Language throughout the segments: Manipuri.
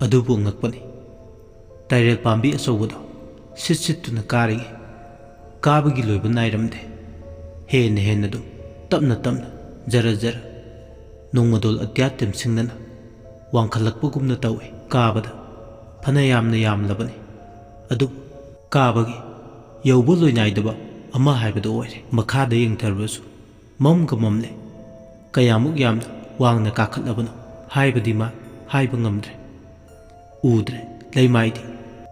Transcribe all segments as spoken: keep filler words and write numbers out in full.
ꯑꯗꯨꯕꯨ ꯑꯉꯛꯄꯅꯤ, ꯇꯥꯏꯔꯦꯜ ꯄꯥꯝꯕꯤ ꯑꯆꯧꯕꯗꯣ ꯁꯤꯠ ꯁꯤꯠꯇꯨꯅ ꯀꯥꯔꯤꯉꯩ ꯀꯥꯕꯒꯤ ꯂꯣꯏꯕ ꯅꯥꯏꯔꯝꯗꯦ꯫ ꯍꯦꯟꯅ ꯍꯦꯟꯅ ꯑꯗꯨꯝ ꯇꯞꯅ ꯇꯞꯅ, ꯖꯔ ꯖꯔ, ꯅꯣꯡꯃꯗꯣꯜ ꯑꯇꯤꯌꯥ ꯇꯦꯝꯁꯤꯡꯅꯅ ꯋꯥꯡꯈꯠꯂꯛꯄꯒꯨꯝꯅ ꯇꯧꯏ꯫ ꯀꯥꯕꯗ ꯐꯅ ꯌꯥꯝꯅ ꯌꯥꯝꯂꯕꯅꯤ, ꯑꯗꯨꯕꯨ ꯀꯥꯕꯒꯤ ꯌꯧꯕ ꯂꯣꯏꯅꯥꯏꯗꯕ ꯑꯃ ꯍꯥꯏꯕꯗꯨ ꯑꯣꯏꯔꯦ꯫ ꯃꯈꯥꯗ ꯌꯦꯡꯊꯔꯕꯁꯨ ꯃꯝꯒ ꯃꯝꯂꯦ꯫ ꯀꯌꯥꯃꯨꯛ ꯌꯥꯝꯅ ꯋꯥꯡꯅ ꯀꯥꯈꯠꯂꯕꯅꯣ ꯍꯥꯏꯕꯗꯤ ꯃꯥ ꯍꯥꯏꯕ ꯉꯝꯗ꯭ꯔꯦ꯫ ꯎꯗ꯭ꯔꯦ꯫ ꯂꯩꯃꯥꯏꯗꯤ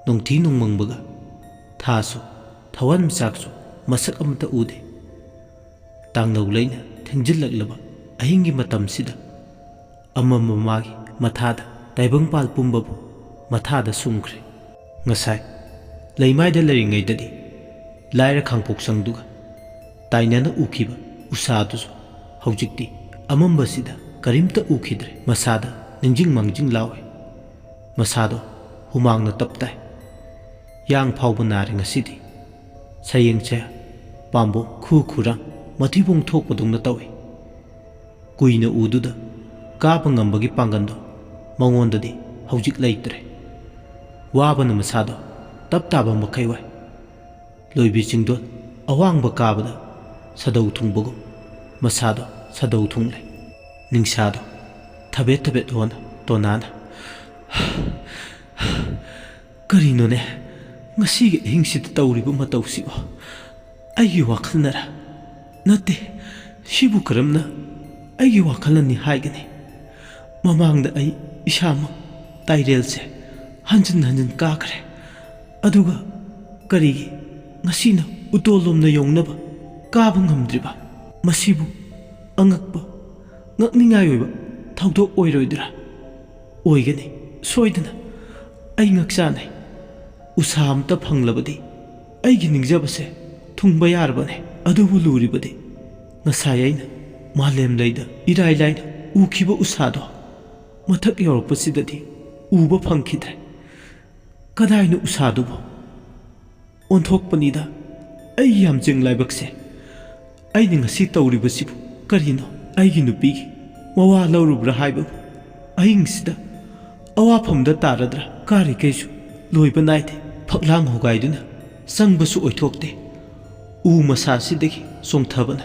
ꯅꯣꯡꯊꯤ ꯅꯣꯡꯃꯪꯕꯒ, ꯊꯥꯁꯨ, ꯊꯋꯥꯟꯃꯤꯆꯥꯛꯁꯨ ꯃꯁꯛ ꯑꯃꯠꯇ ꯎꯗꯦ꯫ ꯇꯥꯡꯂꯧ ꯂꯩꯅ ꯊꯦꯡꯖꯤꯜꯂꯛꯂꯕ ꯑꯍꯤꯡꯒꯤ ꯃꯇꯝꯁꯤꯗ ꯑꯃꯝꯕ ꯃꯥꯒꯤ ꯃꯊꯥꯗ ꯇꯥꯏꯕꯪꯄꯥꯜ ꯄꯨꯝꯕꯕꯨ ꯃꯊꯥꯗ ꯁꯨꯝꯈ꯭ꯔꯦ꯫ ꯉꯁꯥꯏ ꯂꯩꯃꯥꯏꯗ ꯂꯩꯔꯤꯉꯩꯗꯗꯤ ꯂꯥꯏꯔ ꯈꯥꯡꯄꯣꯛꯁꯪꯗꯨꯒ ꯇꯥꯏꯅꯅ ꯎꯈꯤꯕ ꯎꯁꯥꯗꯨꯁꯨ ꯍꯧꯖꯤꯛꯇꯤ ꯑꯃꯝꯕꯁꯤꯗ ꯀꯔꯤꯝꯇ ꯎꯈꯤꯗ꯭ꯔꯦ꯫ ꯃꯁꯥꯗ ꯅꯤꯡꯖꯤꯡ ꯃꯥꯡꯖꯤꯡ ꯂꯥꯎꯏ꯫ ꯃꯁꯥꯗꯣ ꯍꯨꯃꯥꯡꯅ ꯇꯞ ꯇꯥꯏ꯫ ꯌꯥꯡ ꯐꯥꯎꯕ ꯅꯥꯔꯦ ꯉꯁꯤꯗꯤ꯫ ꯁꯌꯦꯡꯁꯦ ꯄꯥꯝꯕꯣꯝ ꯈꯨ ꯈꯨꯔꯥꯡ ꯃꯊꯤꯕꯣꯡ ꯊꯣꯛꯄꯗꯧꯅ ꯇꯧꯏ꯫ ꯀꯨꯏꯅ ꯎꯗꯨꯗ ꯀꯥꯕ ꯉꯝꯕꯒꯤ ꯄꯥꯡꯒꯜꯗꯣ ꯃꯉꯣꯟꯗꯗꯤ ꯍꯧꯖꯤꯛ ꯂꯩꯇ꯭ꯔꯦ꯫ ꯋꯥꯕꯅ ꯃꯁꯥꯗꯣ ꯇꯞ ꯇꯥꯕ ꯃꯈꯩ ꯋꯥꯏ꯫ ꯂꯣꯏꯕꯤ ꯆꯤꯡꯗꯣꯟ ꯑꯋꯥꯡꯕ ꯀꯥꯕꯗ ꯁꯥꯗꯧ ꯊꯨꯡꯕꯒꯨꯝ ꯃꯁꯥꯗꯣ ꯁꯥꯗꯧ ꯊꯨꯡꯂꯦ꯫ ꯅꯤꯡꯁꯥꯗꯣ ꯊꯕꯦꯠ ꯊꯕꯦꯠ ꯍꯣꯟ ꯇꯣꯅꯥꯅ, "ꯀꯔꯤꯅꯣꯅꯦ ꯉꯁꯤꯒꯤ ꯑꯍꯤꯡꯁꯤꯗ ꯇꯧꯔꯤꯕ ꯃꯇꯧꯁꯤꯕꯣ? ꯑꯩꯒꯤ ꯋꯥꯈꯜꯅꯔ? ꯅꯠꯇꯦ, ꯁꯤꯕꯨ ꯀꯔꯝꯅ ꯑꯩꯒꯤ ꯋꯥꯈꯜꯅꯅꯤ ꯍꯥꯏꯒꯅꯤ? ꯃꯃꯥꯡꯗ ꯑꯩ ꯏꯁꯥꯃꯛ ꯇꯥꯏꯔꯦꯜꯁꯦ ꯍꯟꯖꯤꯟ ꯍꯟꯖꯤꯟ ꯀꯥꯈ꯭ꯔꯦ꯫ ꯑꯗꯨꯒ ꯀꯔꯤꯒꯤ ꯉꯁꯤꯅ ꯎꯇꯣꯜꯂꯣꯝꯅ ꯌꯧꯅꯕ ꯀꯥꯕ ꯉꯝꯗ꯭ꯔꯤꯕ? ꯃꯁꯤꯕꯨ ꯑꯉꯛꯄ, ꯉꯛꯅꯤꯡꯉꯥꯏ ꯑꯣꯏꯕ ꯊꯧꯗꯣꯛ ꯑꯣꯏꯔꯣꯏꯗ꯭ꯔꯥ? ꯑꯣꯏꯒꯅꯤ, ꯁꯣꯏꯗꯅ꯫ ꯑꯩ ꯉꯛꯆꯥꯅꯩ꯫ ꯎꯁꯥ ꯑꯝꯇ ꯐꯪꯂꯕꯗꯤ ꯑꯩꯒꯤ ꯅꯤꯡꯖꯕꯁꯦ ꯊꯨꯡꯕ ꯌꯥꯔꯕꯅꯦ꯫ ꯑꯗꯨꯕꯨ ꯂꯨꯔꯤꯕꯗꯤ ꯉꯁꯥꯏ ꯑꯩꯅ ꯃꯥꯂꯦꯝ ꯂꯩꯗ ꯏꯔꯥꯏ ꯂꯥꯏꯅ ꯎꯈꯤꯕ ꯎꯁꯥꯗꯣ ꯃꯊꯛ ꯌꯧꯔꯛꯄꯁꯤꯗꯗꯤ ꯎꯕ ꯐꯪꯈꯤꯗ꯭ꯔꯦ꯫ ꯀꯗꯥꯏꯅꯣ ꯎꯁꯥꯗꯨꯕꯨ? ꯑꯣꯟꯊꯣꯛꯄꯅꯤꯗ ꯑꯩ ꯌꯥꯝꯖꯦꯡ ꯂꯥꯏꯕꯛꯁꯦ꯫ ꯑꯩꯅ ꯉꯁꯤ ꯇꯧꯔꯤꯕꯁꯤꯕꯨ ꯀꯔꯤꯅꯣ? ꯑꯩꯒꯤ ꯅꯨꯄꯤꯒꯤ ꯃꯋꯥ ꯂꯧꯔꯨꯕ꯭ꯔꯥ ꯍꯥꯏꯕꯕꯨ ꯑꯍꯤꯡꯁꯤꯗ ꯑꯋꯥꯐꯝꯗ ꯇꯥꯔꯗ꯭ꯔꯥ ꯀꯥꯔꯤꯈꯩꯁꯨ ꯂꯣꯏꯕ ꯅꯥꯏꯗꯦ꯫ ꯐꯛꯂꯥꯡ ꯍꯣꯒꯥꯏꯗꯨꯅ ꯆꯪꯕꯁꯨ ꯑꯣꯏꯊꯣꯛꯇꯦ꯫ ꯎ ꯃꯁꯥꯁꯤꯗꯒꯤ ꯆꯣꯡꯊꯕꯅ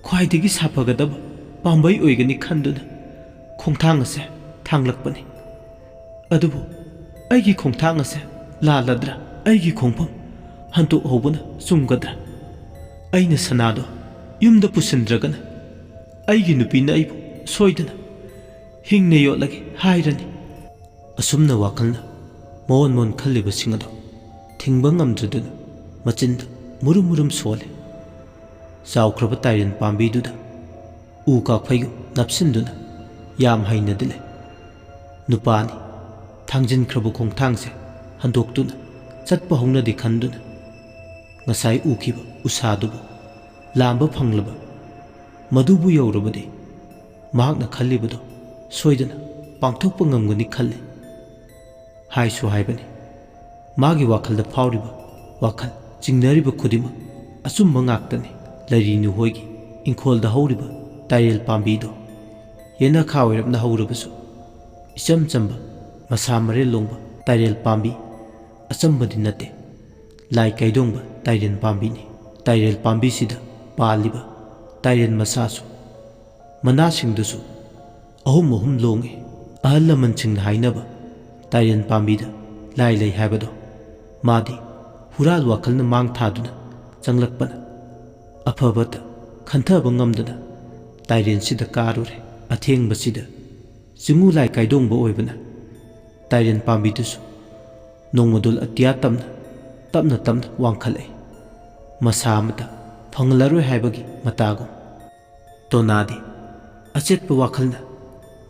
ꯈ꯭ꯋꯥꯏꯗꯒꯤ ꯁꯥꯐꯒꯗꯕ ꯄꯥꯝꯕꯩ ꯑꯣꯏꯒꯅꯤ ꯈꯟꯗꯨꯅ ꯈꯣꯡꯊꯥꯡ ꯑꯁꯦ ꯊꯥꯡꯂꯛꯄꯅꯤ꯫ ꯑꯗꯨꯕꯨ ꯑꯩꯒꯤ ꯈꯣꯡꯊꯥꯡ ꯑꯁꯦ ꯂꯥꯜꯂꯗ꯭ꯔꯥ? ꯑꯩꯒꯤ ꯈꯣꯡꯐꯝ ꯍꯟꯗꯣꯛꯍꯧꯕꯅ ꯆꯨꯝꯒꯗ꯭ꯔꯥ? ꯑꯩꯅ ꯁꯅꯥꯗꯣ ꯌꯨꯝꯗ ꯄꯨꯁꯤꯟꯗ꯭ꯔꯒꯅ ꯑꯩꯒꯤ ꯅꯨꯄꯤꯅ ꯑꯩꯕꯨ ꯁꯣꯏꯗꯅ ꯍꯤꯡꯅ ꯌꯣꯠꯂꯒꯦ ꯍꯥꯏꯔꯅꯤ꯫ ꯑꯁꯨꯝꯅ ꯋꯥꯈꯜꯅ ꯃꯑꯣꯟ ꯃꯑꯣꯟ ꯈꯜꯂꯤꯕꯁꯤꯡ ꯑꯗꯣ ꯊꯤꯡꯕ ꯉꯝꯗ꯭ꯔꯗꯨꯅ ꯃꯆꯤꯟꯗ ꯃꯨꯔꯨꯝ ꯃꯨꯔꯨꯝ ꯁꯣꯜꯂꯦ꯫ ꯆꯥꯎꯈ꯭ꯔꯕ ꯇꯥꯏꯔꯦꯟ ꯄꯥꯝꯕꯤꯗꯨꯗ ꯎ ꯀꯥꯛꯐꯩꯒꯨꯝ ꯅꯞꯁꯤꯟꯗꯨꯅ ꯌꯥꯝ ꯍꯩꯅꯗꯤ ꯂꯩ꯫ ꯅꯨꯄꯥꯅꯤ, ꯊꯥꯡꯖꯤꯟꯈ꯭ꯔꯕ ꯈꯣꯡꯊꯥꯡꯁꯦ ꯍꯟꯗꯣꯛꯇꯨꯅ ꯆꯠꯄ ꯍꯧꯅꯗꯦ ꯈꯟꯗꯨꯅ ꯉꯁꯥꯏ ꯎꯈꯤꯕ ꯎꯁꯥꯗꯨꯕꯨ ꯂꯥꯝꯕ ꯐꯪꯂꯕ꯫ ꯃꯗꯨꯕꯨ ꯌꯧꯔꯕꯗꯤ ꯃꯍꯥꯛꯅ ꯈꯜꯂꯤꯕꯗꯨ ꯁꯣꯏꯗꯅ ꯄꯥꯡꯊꯣꯛꯄ ꯉꯝꯒꯅꯤ ꯈꯜꯂꯤ꯫ ꯍꯥꯏꯁꯨ ꯍꯥꯏꯕꯅꯤ, ꯃꯥꯒꯤ ꯋꯥꯈꯜꯗ ꯐꯥꯎꯔꯤꯕ ꯋꯥꯈꯜ ꯆꯤꯡꯅꯔꯤꯕ ꯈꯨꯗꯤꯡꯃꯛ ꯑꯆꯨꯝꯕ ꯉꯥꯛꯇꯅꯤ꯫ ꯂꯩꯔꯤꯅꯨ ꯍꯣꯏꯒꯤ ꯏꯪꯈꯣꯜꯗ ꯍꯧꯔꯤꯕ ꯇꯥꯏꯔꯦꯜ ꯄꯥꯝꯕꯤꯗꯣ ꯌꯦꯅꯈꯥ ꯑꯣꯏꯔꯞꯅ ꯍꯧꯔꯕꯁꯨ ꯏꯆꯝ ꯆꯝꯕ ꯃꯁꯥ ꯃꯔꯦꯜ ꯂꯣꯡꯕ ꯇꯥꯏꯔꯦꯜ ꯄꯥꯝꯕꯤ ꯑꯆꯝꯕꯗꯤ ꯅꯠꯇꯦ꯫ ꯂꯥꯏ ꯀꯩꯗꯣꯡꯕ ꯇꯥꯏꯔꯦꯟ ꯄꯥꯝꯕꯤꯅꯤ꯫ ꯇꯥꯏꯔꯦꯜ ꯄꯥꯝꯕꯤꯁꯤꯗ ꯄꯥꯜꯂꯤꯕ ꯇꯥꯏꯔꯦꯟ ꯃꯁꯥꯁꯨ ꯃꯅꯥꯁꯤꯡꯗꯨꯁꯨ ꯑꯍꯨꯝ ꯑꯍꯨꯝ ꯂꯣꯡꯉꯤ꯫ ꯑꯍꯜ ꯂꯃꯟꯁꯤꯡꯅ ꯍꯥꯏꯅꯕ ꯇꯥꯏꯔꯦꯟ ꯄꯥꯝꯕꯤꯗ ꯂꯥꯏ ꯂꯩ ꯍꯥꯏꯕꯗꯣ ꯃꯥꯗꯤ ꯍꯨꯔꯥꯜ ꯋꯥꯈꯜꯅ ꯃꯥꯡ ꯊꯥꯗꯨꯅ ꯆꯪꯂꯛꯄꯅ ꯑꯐꯕꯇ ꯈꯟꯊꯕ ꯉꯝꯗꯅ ꯇꯥꯏꯔꯦꯟꯁꯤꯗ ꯀꯥꯔꯨꯔꯦ꯫ ꯑꯊꯦꯡꯕꯁꯤꯗ ꯆꯤꯡꯉꯨ ꯂꯥꯏ ꯀꯥꯏꯗꯣꯡꯕ ꯑꯣꯏꯕꯅ ꯇꯥꯏꯔꯦꯟ ꯄꯥꯝꯕꯤꯗꯨꯁꯨ ꯅꯣꯡꯃꯗꯣꯜ ꯑꯇꯤꯌꯥ ꯇꯝꯅ ꯇꯞꯅ ꯇꯞꯅ ꯋꯥꯡꯈꯠꯂꯛꯏ꯫ ꯃꯁꯥ ꯑꯃꯇ ꯐꯪꯂꯔꯣꯏ ꯍꯥꯏꯕꯒꯤ ꯃꯇꯥꯒꯨꯝ꯫ ꯇꯣꯅꯥꯗꯤ ꯑꯆꯦꯠꯄ ꯋꯥꯈꯜꯅ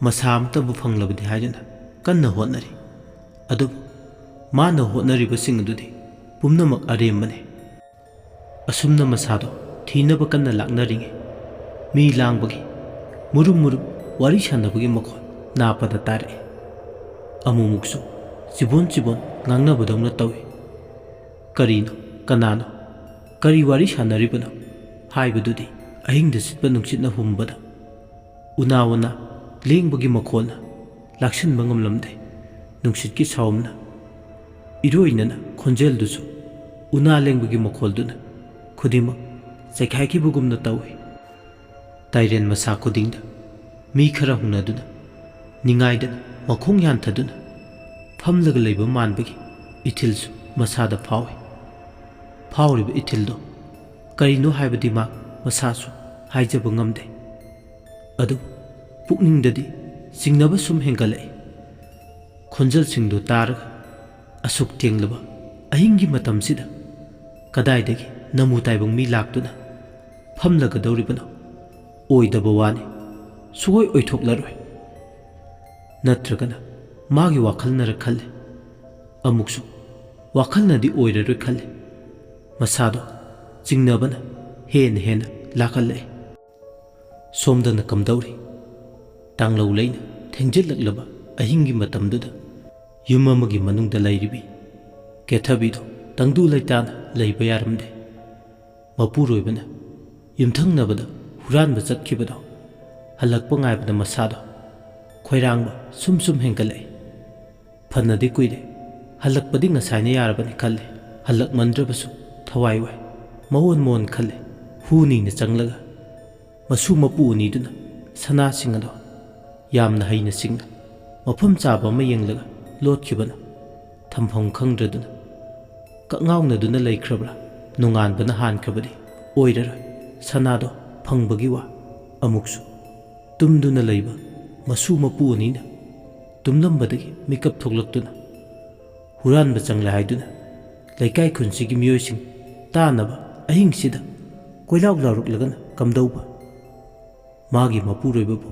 ꯃꯁꯥ ꯑꯃꯇꯕꯨ ꯐꯪꯂꯕꯗꯤ ꯍꯥꯏꯗꯨꯅ ꯀꯟꯅ ꯍꯣꯠꯅꯔꯤ꯫ ꯑꯗꯨꯕꯨ ꯃꯥꯅ ꯍꯣꯠꯅꯔꯤꯕꯁꯤꯡ ꯑꯗꯨꯗꯤ ꯄꯨꯝꯅꯃꯛ ꯑꯔꯦꯝꯕꯅꯤ꯫ ꯑꯁꯨꯝꯅ ꯃꯁꯥꯗꯣ ꯊꯤꯅꯕ ꯀꯟꯅ ꯂꯥꯛꯅꯔꯤꯉꯩ ꯃꯤ ꯂꯥꯡꯕꯒꯤ, ꯃꯨꯔꯨꯝ ꯃꯨꯔꯨꯝ ꯋꯥꯔꯤ ꯁꯥꯟꯅꯕꯒꯤ ꯃꯈꯣꯟ ꯅꯥꯄꯗ ꯇꯥꯔꯛꯏ꯫ ꯑꯃꯨꯛꯃꯨꯛꯁꯨ ꯆꯤꯕꯣꯟ ꯆꯤꯕꯣꯟ ꯉꯥꯡꯅꯕꯗꯧꯅ ꯇꯧꯏ꯫ ꯀꯔꯤꯅꯣ? ꯀꯅꯥꯅꯣ? ꯀꯔꯤ ꯋꯥꯔꯤ ꯁꯥꯟꯅꯔꯤꯕꯅꯣ? ꯍꯥꯏꯕꯗꯨꯗꯤ ꯑꯍꯤꯡꯗ ꯁꯤꯠꯄ ꯅꯨꯡꯁꯤꯠꯅ ꯍꯨꯝꯕꯗ ꯎꯅꯥ ꯋꯥꯅꯥ ꯂꯦꯡꯕꯒꯤ ꯃꯈꯣꯟꯅ ꯂꯥꯛꯁꯤꯟꯕ ꯉꯝꯂꯝꯗꯦ꯫ ꯅꯨꯡꯁꯤꯠꯀꯤ ꯁꯥꯎꯝꯅ ꯏꯔꯣꯏꯅꯅ ꯈꯣꯟꯖꯦꯜꯗꯨꯁꯨ ꯎꯅꯥ ꯂꯦꯡꯕꯒꯤ ꯃꯈꯣꯜꯗꯨꯅ ꯈꯨꯗꯤꯡꯃꯛ ꯆꯥꯏꯈꯥꯏꯈꯤꯕꯒꯨꯝꯅ ꯇꯧꯏ꯫ ꯇꯥꯏꯔꯦꯟ ꯃꯁꯥ ꯈꯨꯗꯤꯡꯗ ꯃꯤ ꯈꯔ ꯍꯨꯡꯅꯗꯨꯅ, ꯅꯤꯡꯉꯥꯏꯗꯅ ꯃꯈꯣꯡ ꯌꯥꯟꯊꯗꯨꯅ ꯐꯝꯂꯒ ꯂꯩꯕ ꯃꯥꯟꯕꯒꯤ ꯏꯊꯤꯜꯁꯨ ꯃꯁꯥꯗ ꯐꯥꯎꯏ꯫ ꯐꯥꯎꯔꯤꯕ ꯏꯊꯤꯜꯗꯣ ꯀꯔꯤꯅꯣ ꯍꯥꯏꯕꯗꯤ ꯃꯥ ꯃꯁꯥꯁꯨ ꯍꯥꯏꯖꯕ ꯉꯝꯗꯦ꯫ ꯑꯗꯨꯕꯨ ꯄꯨꯛꯅꯤꯡꯗꯗꯤ ꯆꯤꯡꯅꯕ ꯁꯨꯝ ꯍꯦꯟꯒꯠꯂꯛꯏ꯫ ꯈꯣꯟꯖꯦꯜꯁꯤꯡꯗꯨ ꯇꯥꯔꯒ ꯑꯁꯨꯛ ꯊꯦꯡꯂꯕ ꯑꯍꯤꯡꯒꯤ ꯃꯇꯝꯁꯤꯗ ꯀꯗꯥꯏꯗꯒꯤ ꯅꯃꯨ ꯇꯥꯏꯕꯪ ꯃꯤ ꯂꯥꯛꯇꯨꯅ ꯐꯝꯂꯒꯗꯧꯔꯤꯕꯅꯣ? ꯑꯣꯏꯗꯕ ꯋꯥꯅꯤ, ꯁꯨꯡꯑꯣꯏ ꯑꯣꯏꯊꯣꯛꯂꯔꯣꯏ꯫ ꯅꯠꯇ꯭ꯔꯒꯅ ꯃꯥꯒꯤ ꯋꯥꯈꯜꯅꯔ ꯈꯜꯂꯦ꯫ ꯑꯃꯨꯛꯁꯨ ꯋꯥꯈꯜꯅꯗꯤ ꯑꯣꯏꯔꯔꯣꯏ ꯈꯜꯂꯦ꯫ ꯃꯁꯥꯗꯣ ꯆꯤꯡꯅꯕꯅ ꯍꯦꯟꯅ ꯍꯦꯟꯅ ꯂꯥꯛꯍꯜꯂꯛꯏ꯫ ꯁꯣꯝꯗꯅ ꯀꯝꯗꯧꯔꯤ? ꯇꯥꯡꯂꯧ ꯂꯩꯅ ꯊꯦꯡꯖꯤꯜꯂꯛꯂꯕ ꯑꯍꯤꯡꯒꯤ ꯃꯇꯝꯗꯨꯗ ꯌꯨꯝ ꯑꯃꯒꯤ ꯃꯅꯨꯡꯗ ꯂꯩꯔꯤꯕꯤ ꯀꯦꯊꯕꯤꯗꯣ ꯇꯪꯗꯨ ꯂꯩꯇꯥꯅ ꯂꯩꯕ ꯌꯥꯔꯝꯗꯦ꯫ ꯃꯄꯨꯔꯣꯏꯕꯅ ꯌꯨꯝꯊꯪꯅꯕꯗ ꯍꯨꯔꯥꯟꯕ ꯆꯠꯈꯤꯕꯗꯣ ꯍꯜꯂꯛꯄ ꯉꯥꯏꯕꯗ ꯃꯁꯥꯗꯣ ꯈꯣꯏꯔꯥꯡꯕ ꯁꯨꯝ ꯁꯨꯝ ꯍꯦꯟꯒꯠꯂꯛꯏ꯫ ꯐꯅꯗꯤ ꯀꯨꯏꯔꯦ, ꯍꯜꯂꯛꯄꯗꯤ ꯉꯁꯥꯏꯅ ꯌꯥꯔꯕꯅꯤ ꯈꯜꯂꯦ꯫ ꯍꯜꯂꯛꯃꯟꯗ꯭ꯔꯕꯁꯨ ꯊꯋꯥꯏ ꯋꯥꯏ꯫ ꯃꯑꯣꯟ ꯃꯑꯣꯟ ꯈꯜꯂꯦ꯫ ꯍꯨ ꯅꯤꯅ ꯆꯪꯂꯒ ꯃꯁꯨ ꯃꯄꯨ ꯑꯅꯤꯗꯨꯅ ꯁꯅꯥꯁꯤꯡ ꯑꯗꯣ ꯌꯥꯝꯅ ꯍꯩꯅ ꯁꯤꯡꯅ ꯃꯐꯝ ꯆꯥꯕ ꯑꯃ ꯌꯦꯡꯂꯒ ꯂꯣꯠꯈꯤꯕꯅ ꯊꯝꯐꯝ ꯈꯪꯗ꯭ꯔꯗꯨꯅ ꯀꯛꯉꯥꯎꯅꯗꯨꯅ ꯂꯩꯈ꯭ꯔꯕ꯭ꯔꯥ? ꯅꯣꯡꯉꯥꯟꯕꯅ ꯍꯥꯟꯈ꯭ꯔꯕꯗꯤ ꯑꯣꯏꯔꯔꯣꯏ꯫ ꯁꯅꯥꯗꯣ ꯐꯪꯕꯒꯤ ꯋꯥ꯫ ꯑꯃꯨꯛꯁꯨ ꯇꯨꯝꯗꯨꯅ ꯂꯩꯕ ꯃꯁꯨ ꯃꯄꯨ ꯑꯅꯤꯅ ꯇꯨꯝꯂꯝꯕꯗꯒꯤ ꯃꯤꯀꯞ ꯊꯣꯛꯂꯛꯇꯨꯅ ꯍꯨꯔꯥꯟꯕ ꯆꯪꯂꯦ ꯍꯥꯏꯗꯨꯅ ꯂꯩꯀꯥꯏ ꯈꯨꯟꯁꯤꯒꯤ ꯃꯤꯑꯣꯏꯁꯤꯡ ꯇꯥꯅꯕ ꯑꯍꯤꯡꯁꯤꯗ ꯀꯣꯏꯂꯥꯎ ꯂꯥꯎꯔꯛꯂꯒꯅ ꯀꯝꯗꯧꯕ? ꯃꯥꯒꯤ ꯃꯄꯨꯔꯣꯏꯕꯕꯨ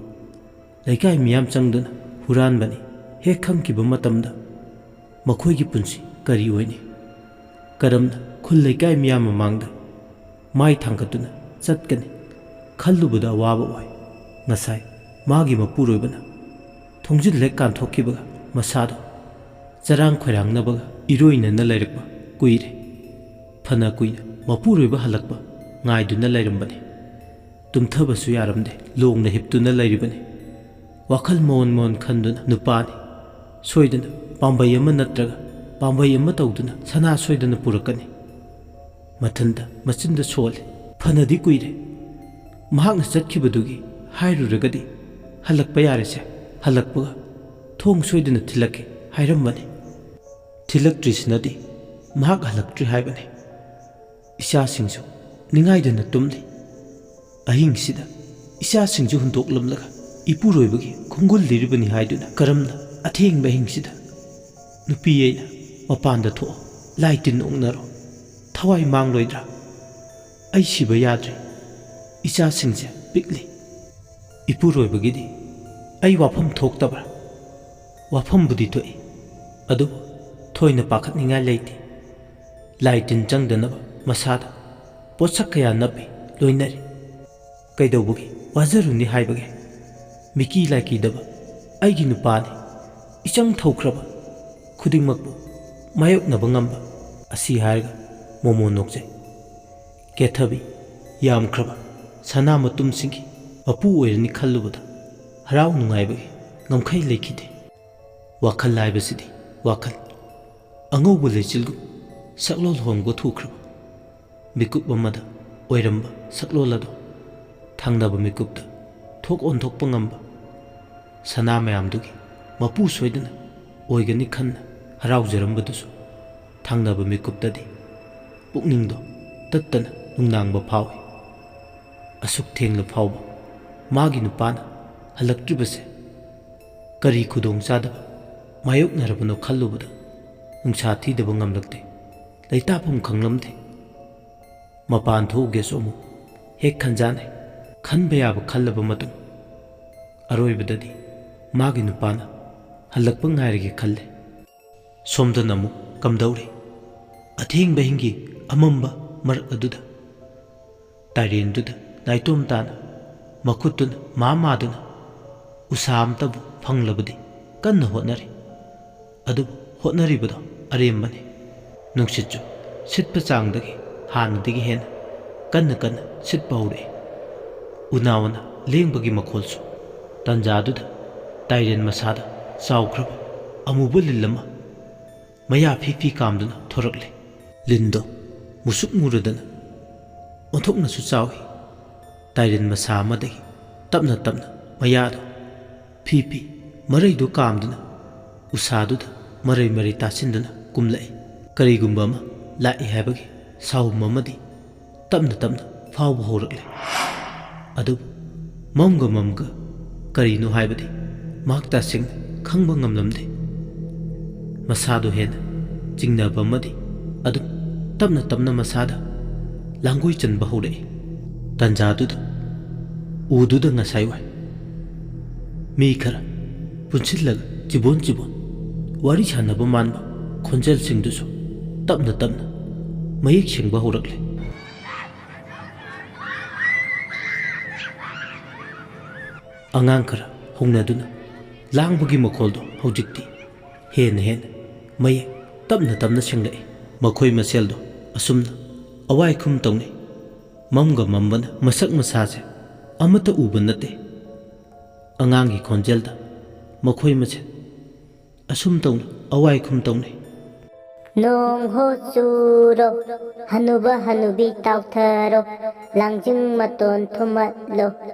ꯂꯩꯀꯥꯏ ꯃꯤꯌꯥꯝ ꯆꯪꯗꯨꯅ ꯍꯨꯔꯥꯟꯕꯅꯤ ꯍꯦꯛ ꯈꯪꯈꯤꯕ ꯃꯇꯝꯗ ꯃꯈꯣꯏꯒꯤ ꯄꯨꯟꯁꯤ ꯀꯔꯤ ꯑꯣꯏꯅꯤ? ꯀꯔꯝꯅ ꯈꯨꯜ ꯂꯩꯀꯥꯏ ꯃꯤꯌꯥꯝ ꯃꯃꯥꯡꯗ ꯃꯥꯏ ꯊꯥꯡꯒꯠꯇꯨꯅ ꯆꯠꯀꯅꯤ ꯈꯜꯂꯨꯕꯗ ꯑꯋꯥꯕ ꯑꯣꯏ꯫ ꯉꯁꯥꯏ ꯃꯥꯒꯤ ꯃꯄꯨꯔꯣꯏꯕꯅ ꯊꯣꯡꯖꯤꯜ ꯍꯦꯛ ꯀꯥꯟꯊꯣꯛꯈꯤꯕꯒ ꯃꯁꯥꯗꯣ ꯆꯔꯥꯡ ꯈꯣꯏꯔꯥꯡꯅꯕꯒ ꯏꯔꯣꯏꯅꯅ ꯂꯩꯔꯛꯄ ꯀꯨꯏꯔꯦ꯫ ꯐꯅ ꯀꯨꯏꯅ ꯃꯄꯨꯔꯣꯏꯕ ꯍꯜꯂꯛꯄ ꯉꯥꯏꯗꯨꯅ ꯂꯩꯔꯝꯕꯅꯤ꯫ ꯇꯨꯝꯊꯕꯁꯨ ꯌꯥꯔꯝꯗꯦ, ꯂꯣꯡꯅ ꯍꯤꯞꯇꯨꯅ ꯂꯩꯔꯤꯕꯅꯤ꯫ ꯋꯥꯈꯜ ꯃꯣꯟ ꯃꯣꯟ ꯈꯟꯗꯨꯅ ꯅꯨꯄꯥꯅꯤ꯫ ꯁꯣꯏꯗꯅ ꯄꯥꯝꯕꯩ ꯑꯃ ꯅꯠꯇ꯭ꯔꯒ ꯄꯥꯝꯕꯩ ꯑꯃ ꯇꯧꯗꯨꯅ ꯁꯅꯥ ꯁꯣꯏꯗꯅ ꯄꯨꯔꯛꯀꯅꯤ꯫ ꯃꯊꯟꯇ ꯃꯆꯤꯟꯗ ꯁꯣꯜꯂꯤ꯫ ꯐꯅꯗꯤ ꯀꯨꯏꯔꯦ꯫ ꯃꯍꯥꯛꯅ ꯆꯠꯈꯤꯕꯗꯨꯒꯤ ꯍꯥꯏꯔꯨꯔꯒꯗꯤ ꯍꯜꯂꯛꯄ ꯌꯥꯔꯦꯁꯦ꯫ ꯍꯜꯂꯛꯄꯒ ꯊꯣꯡ ꯁꯣꯏꯗꯅ ꯊꯤꯜꯂꯛꯀꯦ ꯍꯥꯏꯔꯝꯕꯅꯤ꯫ ꯊꯤꯜꯂꯛꯇ꯭ꯔꯤꯁꯤꯅꯗꯤ ꯃꯍꯥꯛ ꯍꯜꯂꯛꯇ꯭ꯔꯤ ꯍꯥꯏꯕꯅꯤ꯫ ꯏꯆꯥꯁꯤꯡꯁꯨ ꯅꯤꯡꯉꯥꯏꯗꯅ ꯇꯨꯝꯂꯤ꯫ ꯑꯍꯤꯡꯁꯤꯗ ꯏꯆꯥꯁꯤꯡꯁꯨ ꯍꯨꯟꯗꯣꯛꯂꯝꯂꯒ ꯏꯄꯨꯔꯣꯏꯕꯒꯤ ꯈꯣꯡꯒꯨꯜ ꯂꯤꯔꯤꯕꯅꯤ ꯍꯥꯏꯗꯨꯅ ꯀꯔꯝꯅ ꯑꯊꯦꯡꯕ ꯑꯍꯤꯡꯁꯤꯗ ꯅꯨꯄꯤ ꯑꯩꯅ ꯃꯄꯥꯟꯗ ꯊꯣꯛꯑꯣ, ꯂꯥꯏ ꯇꯤꯟ ꯑꯣꯛꯅꯔꯣ, ꯊꯋꯥꯏ ꯃꯥꯡꯂꯣꯏꯗ꯭ꯔꯥ? ꯑꯩ ꯁꯤꯕ ꯌꯥꯗ꯭ꯔꯤ꯫ ꯏꯆꯥꯁꯤꯡꯁꯦ ꯄꯤꯛꯂꯤ꯫ ꯏꯄꯨꯔꯣꯏꯕꯒꯤꯗꯤ ꯑꯩ ꯋꯥꯐꯝ ꯊꯣꯛꯇꯕ꯭ꯔꯥ? ꯋꯥꯐꯝꯕꯨꯗꯤ ꯊꯣꯛꯏ, ꯑꯗꯨꯕꯨ ꯊꯣꯏꯅ ꯄꯥꯈꯠꯅꯤꯡꯉꯥꯏ ꯂꯩꯇꯦ꯫ ꯂꯥꯏ ꯇꯤꯟ ꯆꯪꯗꯅꯕ ꯃꯁꯥꯗ ꯄꯣꯠꯁꯛ ꯀꯌꯥ ꯅꯞꯄꯤ, ꯂꯣꯏꯅꯔꯤ꯫ ꯀꯩꯗꯧꯕꯒꯤ ꯋꯥꯖꯔꯨꯅꯤ ꯍꯥꯏꯕꯒꯦ? ꯃꯤꯀꯤ ꯂꯥꯏꯀꯤꯗꯕ ꯑꯩꯒꯤ ꯅꯨꯄꯥꯅꯤ꯫ ꯏꯆꯪ ꯊꯧꯈ꯭ꯔꯕ ꯈꯨꯗꯤꯡꯃꯛꯄꯨ ꯃꯥꯌꯣꯛꯅꯕ ꯉꯝꯕ꯫ ꯑꯁꯤ ꯍꯥꯏꯔꯒ ꯃꯣꯃꯣ ꯅꯣꯛꯆꯩ꯫ ꯀꯦꯊꯕꯤ ꯌꯥꯝꯈ꯭ꯔꯕ ꯁꯅꯥ ꯃꯇꯨꯝꯁꯤꯡꯒꯤ ꯃꯄꯨ ꯑꯣꯏꯔꯅꯤ ꯈꯜꯂꯨꯕꯗ ꯍꯔꯥꯎ ꯅꯨꯡꯉꯥꯏꯕꯒꯤ ꯉꯝꯈꯩ ꯂꯩꯈꯤꯗꯦ꯫ ꯋꯥꯈꯜ ꯍꯥꯏꯕꯁꯤꯗꯤ ꯋꯥꯈꯜ꯫ ꯑꯉꯧꯕ ꯂꯩꯆꯤꯜꯒꯨꯝ ꯁꯛꯂꯣꯟ ꯍꯣꯡꯕ ꯊꯨꯈ꯭ꯔꯕ ꯃꯤꯀꯨꯞ ꯑꯃꯗ ꯑꯣꯏꯔꯝꯕ ꯁꯛꯂꯣꯟ ꯑꯗꯨ ꯊꯪꯅꯕ ꯃꯤꯀꯨꯞꯇ ꯊꯣꯛ ꯑꯣꯟꯊꯣꯛꯄ ꯉꯝꯕ ꯁꯅꯥ ꯃꯌꯥꯝꯗꯨꯒꯤ ꯃꯄꯨ ꯁꯣꯏꯗꯅ ꯑꯣꯏꯒꯅꯤ ꯈꯟꯅ ꯍꯔꯥꯎꯖꯔꯝꯕꯗꯨꯁꯨ ꯊꯪꯅꯕ ꯃꯤꯀꯨꯞꯇꯗꯤ ꯄꯨꯛꯅꯤꯡꯗꯣ ꯇꯠꯇꯅ ꯅꯨꯡꯅꯥꯡꯕ ꯐꯥꯎꯏ꯫ ꯑꯁꯨꯛ ꯊꯦꯡꯂ ꯐꯥꯎꯕ ꯃꯥꯒꯤ ꯅꯨꯄꯥꯅ ꯍꯜꯂꯛꯇ꯭ꯔꯤꯕꯁꯦ ꯀꯔꯤ ꯈꯨꯗꯣꯡꯆꯥꯗꯕ ꯃꯥꯌꯣꯛꯅꯔꯕꯅꯣ ꯈꯜꯂꯨꯕꯗ ꯅꯨꯡꯁꯥ ꯊꯤꯗꯕ ꯉꯝꯂꯛꯇꯦ꯫ ꯂꯩꯇꯥꯐꯝ ꯈꯪꯂꯝꯗꯦ꯫ ꯃꯄꯥꯟ ꯊꯣꯛꯎꯒꯦꯁꯨ ꯑꯃꯨꯛ ꯍꯦꯛ ꯈꯟꯖꯥꯟꯅꯩ꯫ ꯈꯟꯕ ꯌꯥꯕ ꯈꯜꯂꯕ ꯃꯇꯨꯡ ꯑꯔꯣꯏꯕꯗꯗꯤ ꯃꯥꯒꯤ ꯅꯨꯄꯥꯅ ꯍꯜꯂꯛꯄ ꯉꯥꯏꯔꯒꯦ ꯈꯜꯂꯦ꯫ ꯁꯣꯝꯗꯅ ꯑꯃꯨꯛ ꯀꯝꯗꯧꯔꯤ? ꯑꯊꯦꯡꯕ ꯑꯍꯤꯡꯒꯤ ꯑꯃꯝꯕ ꯃꯔꯛ ꯑꯗꯨꯗ ꯇꯥꯏꯔꯦꯟꯗꯨꯗ ꯅꯥꯏꯇꯣꯝ ꯇꯥꯅ ꯃꯈꯨꯠꯇꯨꯅ ꯃꯥ ꯃꯥꯗꯨꯅ ꯎꯁꯥ ꯑꯃꯇꯕꯨ ꯐꯪꯂꯕꯗꯤ ꯀꯟꯅ ꯍꯣꯠꯅꯔꯤ꯫ ꯑꯗꯨꯕꯨ ꯍꯣꯠꯅꯔꯤꯕꯗꯣ ꯑꯔꯦꯝꯕꯅꯤ꯫ ꯅꯨꯡꯁꯤꯠꯁꯨ ꯁꯤꯠꯄ ꯆꯥꯡꯗꯒꯤ ꯍꯥꯟꯅꯗꯒꯤ ꯍꯦꯟꯅ ꯀꯟꯅ ꯀꯟꯅ ꯁꯤꯠꯄ ꯍꯧꯔꯛꯏ꯫ ꯎꯅꯥ ꯋꯥꯅ ꯂꯦꯡꯕꯒꯤ ꯃꯈꯣꯜꯁꯨ ꯇꯟꯖꯥꯗꯨꯗ ꯇꯥꯏꯔꯦꯟ ꯃꯁꯥꯗ ꯆꯥꯎꯈ꯭ꯔꯕ ꯑꯃꯨꯕ ꯂꯤꯟ ꯑꯃ ꯃꯌꯥ ꯐꯤ ꯐꯤ ꯀꯥꯝꯗꯨꯅ ꯊꯣꯔꯛꯂꯦ꯫ ꯂꯤꯟꯗꯣ ꯃꯨꯁꯨꯛ ꯃꯨꯔꯗꯅ ꯑꯣꯟꯊꯣꯛꯅꯁꯨ ꯆꯥꯎꯏ꯫ ꯇꯥꯏꯔꯦꯟ ꯃꯁꯥ ꯑꯃꯗꯒꯤ ꯇꯞꯅ ꯇꯞꯅ ꯃꯌꯥꯗꯣ ꯐꯤ ꯐꯤ ꯃꯔꯩꯗꯨ ꯀꯥꯝꯗꯨꯅ ꯎꯁꯥꯗꯨꯗ ꯃꯔꯩ ꯃꯔꯩ ꯇꯥꯁꯤꯟꯗꯨꯅ ꯀꯨꯝꯂꯛꯏ꯫ ꯀꯔꯤꯒꯨꯝꯕ ꯑꯃ ꯂꯥꯛꯏ ꯍꯥꯏꯕꯒꯤ ꯁꯥꯎꯝ ꯑꯃꯗꯤ ꯇꯞꯅ ꯇꯞꯅ ꯐꯥꯎꯕ ꯍꯧꯔꯛꯂꯦ꯫ ꯑꯗꯨꯕꯨ ꯃꯝꯒ ꯃꯝꯒ ꯀꯔꯤꯅꯣ ꯍꯥꯏꯕꯗꯤ ꯃꯍꯥꯛ ꯇꯁꯦꯡꯅ ꯈꯪꯕ ꯉꯝꯂꯝꯗꯦ꯫ ꯃꯁꯥꯗꯨ ꯍꯦꯟꯅ ꯆꯤꯡꯅꯕ ꯑꯃꯗꯤ ꯑꯗꯨꯝ ꯇꯞꯅ ꯇꯞꯅ ꯃꯁꯥꯗ ꯂꯥꯡꯒꯣꯏ ꯆꯟꯕ ꯍꯧꯔꯛꯏ꯫ ꯇꯟꯖꯥꯗꯨꯗ ꯎꯗꯨꯗ ꯉꯁꯥꯏ ꯋꯥꯏ ꯃꯤ ꯈꯔ ꯄꯨꯟꯁꯤꯜꯂꯒ ꯆꯤꯕꯣꯟ ꯆꯤꯕꯣꯟ ꯋꯥꯔꯤ ꯁꯥꯟꯅꯕ ꯃꯥꯟꯕ ꯈꯣꯟꯖꯦꯜꯁꯤꯡꯗꯨꯁꯨ ꯇꯞꯅ ꯇꯞꯅ ꯃꯌꯦꯛ ꯁꯦꯡꯕ ꯍꯧꯔꯛꯂꯦ꯫ ꯑꯉꯥꯡ ꯈꯔ ꯍꯧꯅꯗꯨꯅ ꯂꯥꯡꯕꯒꯤ ꯃꯈꯣꯜꯗꯣ ꯍꯧꯖꯤꯛꯇꯤ ꯍꯦꯟꯅ ꯍꯦꯟꯅ ꯃꯌꯦꯛ ꯇꯞꯅ ꯇꯞꯅ ꯁꯦꯡꯂꯛꯏ꯫ ꯃꯈꯣꯏ ꯃꯁꯦꯜꯗꯣ ꯑꯁꯨꯝꯅ ꯑꯋꯥꯏꯈꯨꯝ ꯇꯧꯅꯩ꯫ ꯃꯝꯒ ꯃꯝꯕꯅ ꯃꯁꯛ ꯃꯁꯥꯁꯦ ꯑꯃꯠꯇ ꯎꯕ ꯅꯠꯇꯦ꯫ ꯑꯉꯥꯡꯒꯤ ꯈꯣꯟꯖꯦꯜꯗ ꯃꯈꯣꯏ ꯃꯁꯦꯜ ꯑꯁꯨꯝ ꯇꯧꯅ ꯑꯋꯥꯏꯈꯨꯝ ꯇꯧꯅꯩ꯫ ꯅꯣꯡ ꯍꯣ ꯆꯨꯔꯣ, ꯍꯅꯨꯕ ꯍꯅꯨꯕꯤ ꯇꯥꯎꯊꯔꯣ, ꯂꯥꯡꯖꯤꯡ ꯃꯇꯣꯟ ꯊꯨꯝꯃꯠꯂꯣ,